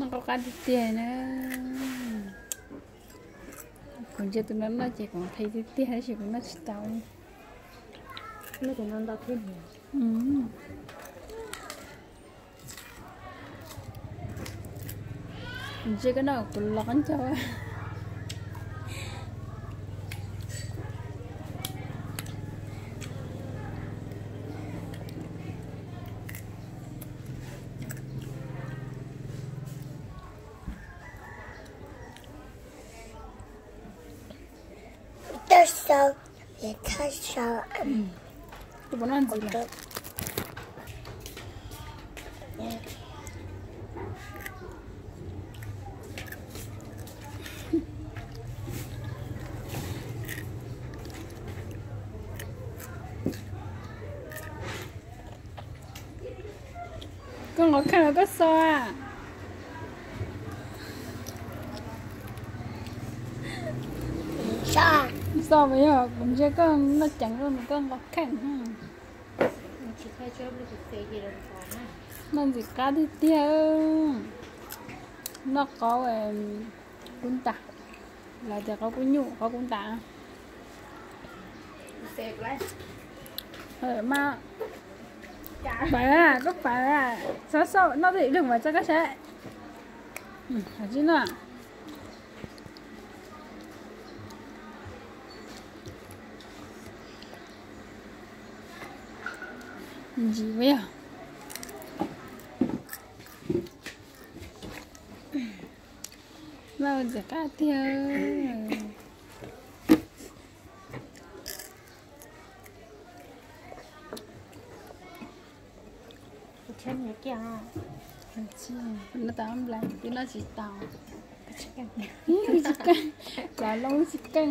Qab qab tiag tiag na. Kuv ntsia tus no noj ces kuv qhis tiag tiag tab sis kuv noj tsis tau li. Kuv ntsia koj noj kuv los qab ncauj. Tab sau, tab sau. Tus puas noj ntxiv lawm? Koj nqos kheej los koj xo a? Xo mas yog kuv ntsia koj noj ceev luaj mas koj nqos kheej. Noj ntxim qab tiag tiag. Noj qauv kub ntas, lawv tias qauv kub nyuj qauv kub ntas. Mas pawv, koj pawv, xauj xauj noj twj ywm lwg mas txog koj saib. Tsis noj. Ntsim yog. Noj ntxim qab tiag. Noj tau nplai twb noj tsis tau. Tsis keej, cov loo tsis keej.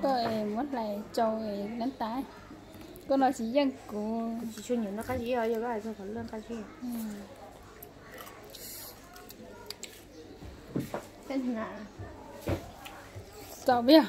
Koj es muab hlais tsau nab tas. Koj no tsis yeej kuv. Tau yog.